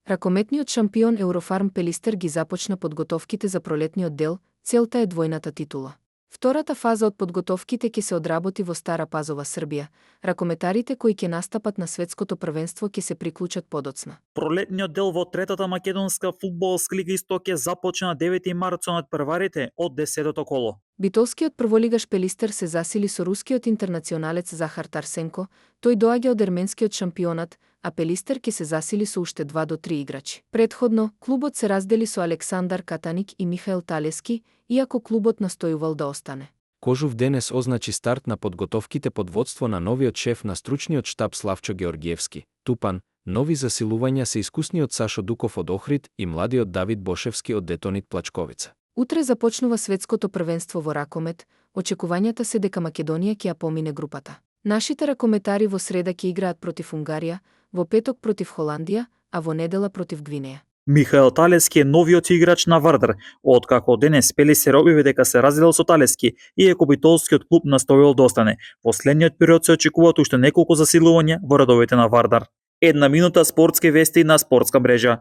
Ракометниот шампион Eurofarm Пелистер ги започна подготовките за пролетниот дел, целта е двојната титула. Втората фаза од подготовките ќе се одработи во Стара Пазова, Србија. Ракометарите кои ќе настапат на светското првенство ќе се приклучат подоцна. Пролетниот дел во третата македонска фудбалска лига Исток ќе започне на 9 март со надпреварите од 10-то коло. Битолскиот прволигаш Пелистер се засили со рускиот интернационалец Захар Тарсенко, тој доаѓа од ерменскиот шампионат, а Пелистер ќе се засили со уште 2 до 3 играчи. Предходно, клубот се раздели со Александар Катаник и Михаел Талески, иако клубот настојувал да остане. Кожув денес означи старт на подготовките под водство на новиот шеф на стручниот штаб Славчо Георгиевски, Тупан, нови засилувања се искусниот Сашо Дуков од Охрид и младиот Давид Бошевски од Детонит Плачковица. Утре започнува светското првенство во ракомет, очекувањата се дека Македонија ќе ја помине групата. Нашите ракометари во среда ќе играат против Унгарија, во петок против Холандија, а во недела против Гвинеја. Михаел Талески е новиот играч на Вардар, откако денес Пелистер објави дека се разделил со Талески, иако битолскиот клуб настојувал да остане. Во следниот период се очекуваат уште неколку засилувања во редовите на Вардар. Една минута спортски вести на спортска мрежа.